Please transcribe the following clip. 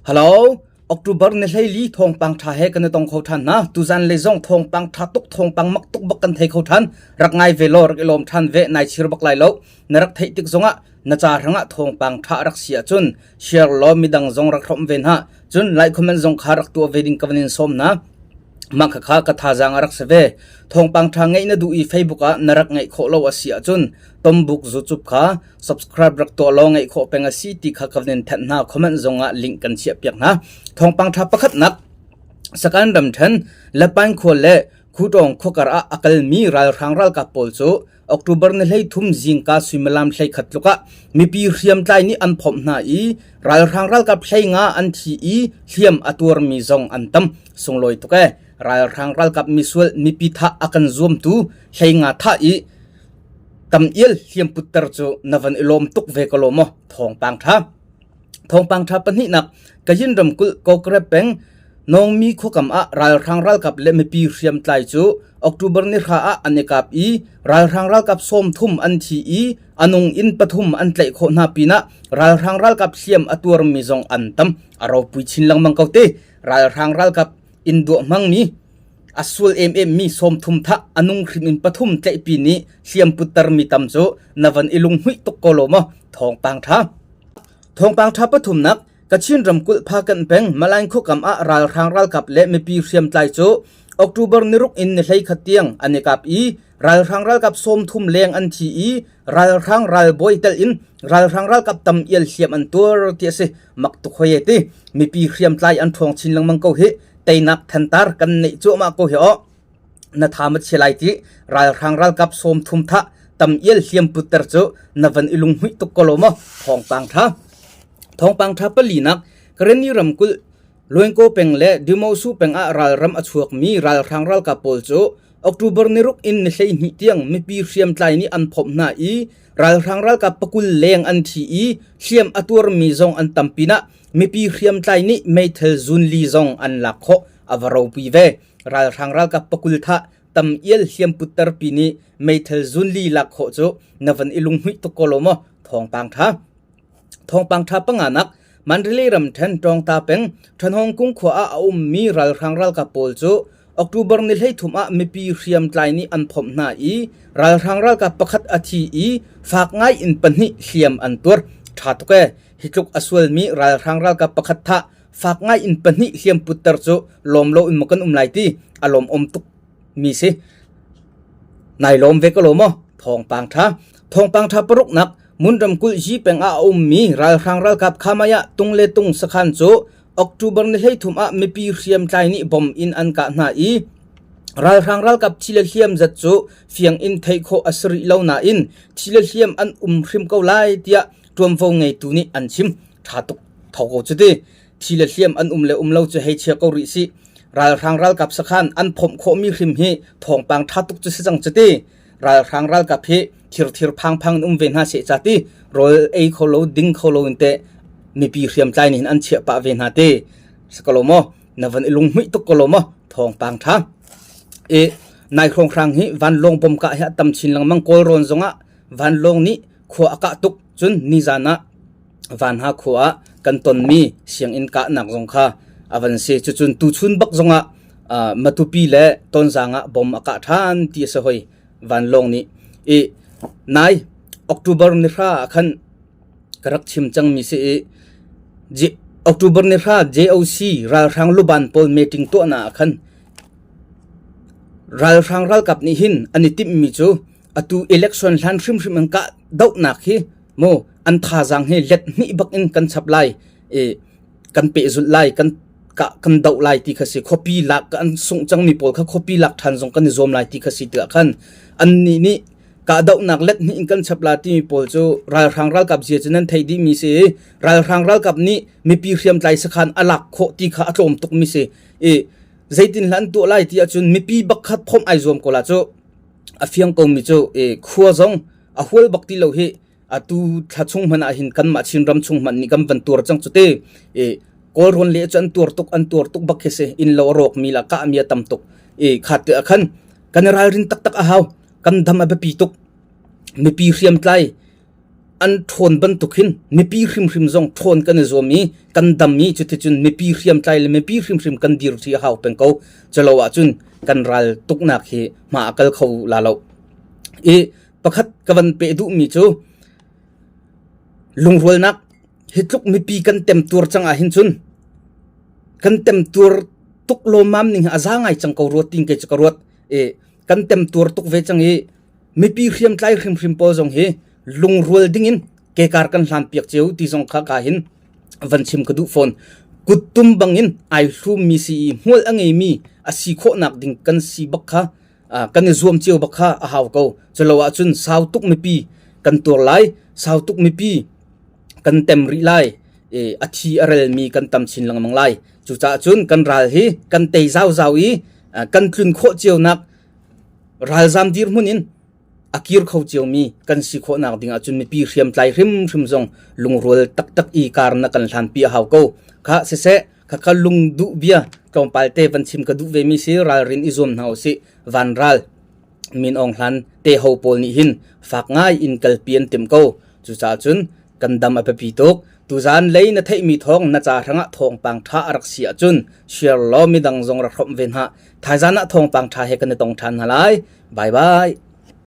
Hello, October ni 14 thawngpang ṭha he kan i tong kho ṭhan hna. Tuzan le zong thawngpang ṭha tuk, thawngpang mak tuk bak kan thei kho ṭhan. Rak ngai ve law, rak i lawm ṭhan ve, nai chir bak lai lo. Na rak theih tik zongah na ca hrangah thawngpang ṭha rak si ahcun share law midang zong rak hrawmh ve hna. Cun like comment zong kha rak tuah ve ding ka van in sawm hna. Mah khakha ka thazaang a rak si ve. Thawngpang ṭha ngeih na duh i Facebook ah na rak ngeih khawh lo a si ahcun Tombuk YouTube kha subscribe rak tuah law ngeih khawh peng a si ti kha ka van in thanh hna. Comment zong ah link kan chiah piak hna. Thawngpang ṭha pakhatnak Sakan ramṭhen Lapaing khua le Khutawng khuakar ah a kalmi ralhrang ralkap pawl cu October ni 13 zingka suimilam 11 tluk ah mipi hriamtlai nih an phomh hna i ralhrang ralkap 15 an thi i hliam a tuarmi zong an tam. Sunglawi tuk ee. Ralhrang ralkap misual mipi thah a kan zuamtu 15 thah i tam ial hliam putter cu na van i lawm tuk ve ko lo maw? Thawngpang ṭha. Thawngpang ṭha pahnihnak Kayin ramkulh Kokre peng Nawngmi khuakam ah ralhrang ralkap le mipi hriamtlai cu October ni hra ah an i kap i ralhrang ralkap 30 an thi i a nung in pathum an tlaih khawh hna pinah ralhrang ralkap hliam a tuarmi zong an tam. A ropui chin lengmang ko te. Ralhrang ralkap inn duah hmangmi a sual emem mi 30 thah a nung hrim in pathum tlaihpi nih hliam puttermi tam cu na van i lunghmuih tuk ko lo maw? Thawngpang ṭha. Thawngpang ṭha pathumnak Kachin ramkulh Phakanh peng Malaing khuakam ah ralhrang ralkap le mipi hriamtlai cu October ni ruk in ni 11 tiang an i kap i ralhrang ralkap 30 leng an thi i ralhrang ralbawi tel in ralhrang ralkap tam ial hliam an tuar ti a si. Mak tuk hoi e ti. Mipi hriamtlai an ṭhawng chin lengmang ko hi. Teinak thantar kan neih cuahmah ko hi aw. Na tha ma chia lai ti ralhrang ralkap 30 thah tam ial hliam putter cu na van i lunghmuih tuk ko lo maw? Thawngpang ṭha. Thawngpang ṭha palinak Karenni ramkulh Luengko peng le Dimosu peng ah ralram a chuakmi ralhrang ralkap pawl cu October ni ruk in ni 12 tiang mipi hriamtlai nih an phomh hna i ralhrang ralkap pakul leng an thi i hliam a tuarmi zong an tam pinah mipi hriamtlai nih meithal zunli zong an lak khawh a va ropi ve. Ralhrang ralkap pakul thah tam ial hliam putter pi nih meithal zunli lak khawh cu na van i lunghmuih tuk ko lo maw? Thawngpang ṭha. Thawngpang ṭha panganak Mandalay ramṭhen Tawngta peng Ṭhanhawng kung khua ah a ummi ralhrang ralkap pawl cu October ni 13 ah mipi hriamtlai nih an phomh hna i ralhrang ralkap pakhat a thi i fak ngai in pahnih hliam an tuar. Ṭha tuk ee. Hi tluk a sualmi ralhrang ralkap pakhat thah fak ngai in pahnih hliam putter cu lawm lo in maw kan um lai ti a lawmawm tuk mi si. Nai lawm ve ko lo maw? Thawngpang ṭha. Thawngpang ṭha paruknak Mun ramkulh Yi peng ah a ummi ralhrang ralkap Khamaya tung le tung sakhan cu October ni 13 ah mipi hriamtlai nih bom in an kah hna i ralhrang ralkap thi le hliam zat cu fiang in theih khawh a si rih lo nain thi le hliam an um hrim ko lai tiah ṭuanvo ngeitu nih an chim. Ṭha tuk tho ko cu ti. Thi le hliam an um le um lo cu hei chia ko rih sih. Ralhrang ralkap sakhan an phomh khawhmi hrim hi thawngpang ṭha tuk cu si cang cu ti. Ralhrang ralkap hi thirthir phangphang in um ve hna seh ca ti rawl ei kho lo ding kho lo in teh mipi hriamtlai nih hin an chiah pah ve hna ti. Si ko lo maw? Na van i lunghmuih tuk ko lo maw? Thawngpang ṭha. I nai hrawnghrang hi vanlawng bom kah hi a tam chin lengmang Kawlrawn zongah vanlawng nih khua a kah tuk cun nizan ah Vanha khua ah kan tonmi sianginn kahnak zong kha a van si. Cucun tuchun bak zongah Matupi le Tonzang ah bom a kah ṭhan ti a si hoi vanlawng nih. I nai October ni hra ah khan ka rak chim cangmi si i October ni hra JOC ralhrang luban pawl meeting tuahnak ah khan ralhrang ralkap nih hin an i timhmi cu atu election hlan hrimhrim in kah dohnak hi mu an thazaang hi let hnih bak in kan chap lai i kan pehzulh lai kan kah kan doh lai ti kha si khuapi lak an sungh cangmi pawl kha khuapi lak ṭhan zong kan i zuam lai ti kha si tiah khan annih nih kahdohnak let hnih in kan chap la timi pawl cu ralhrang ralkap zia cu nan theih dihmi si i ralhrang ralkap nih mipi hriamtlai sakhan a lak khawh ti kha a tlawm tukmi si i zeitin hla an tuah lai ti ahcun mipi bak kha phomh ai zuam ko la cu a fiang komi cu i khua zong a hual bak ti lo hi atu thla chung hmanh ah hin kanmah Chinram chung hmanh nih kan van tuar cang cu te i Kawlrawn le cu an tuar tuk an tuar tuk bak khi si inn lo a rawk mi la kah mi a tam tuk i kha te ah khan kan i ralrin taktak a hau kan dam a biapi tuk mipi hriamtlai. An ṭhawn bantuk hin mipi hrimhrim zong ṭhawn kan i zuam i kan dam i cuticun mipi hriamtlai le mipi hrimhrim kan dir ṭi a hau peng ko. Culo ahcun kan ral tuknak hi hma a kal kho la lo. I pakhat ka van peh duhmi cu lungrualnak hi tluk mipi kan temtuar cang ah hin cun kan temtuar tuk lawmmam ning hi a za ngai cang ko rua tin kei cu ka ruat. I kan temtuar tuk ve cang i mipi hriamtlai hrimhrim pawl zong hi lungrual dingin kekar kan hlan piak cio ti zong kha ka hin van chim ka duh fawn. Kuttum bangin ai hlummi si i hmual a ngeimi a si khawhnak ding kan si bak kha kan i zuam cio bak kha a hau ko. Culo ahcun sau tuk mipi kan tuar lai, sau tuk mipi kan tem rih lai, i a thi a relmi kan tam chin lengmang lai. Cucaah cun kan ral hi kan tei zauzau i kan tlun khawh cionak ralzam dirhmun in a kir kho ciomi kan si khawhnak ding ahcun mipi hriamtlai hrimhrim zong lungrual taktak i kar na kan hlanpi a hau ko. Kha siseh, khakha lung duh bia tlawmpal te van chim ka duh vemi si ralrin i zuam hna usih. Vanral Min Aung Hlan te ho pawl nih hin fak ngai in kalpi an timh ko. Cucaah cun kan dam a biapi tuk. Tuzaan lei na theihmi thawng na ca hrangah thawngpang ṭha a rak si ahcun share law midang zong rak hrawmh ve hna. Thaizan ah thawngpang ṭha he kan i tong ṭhan hna lai. Bye bye.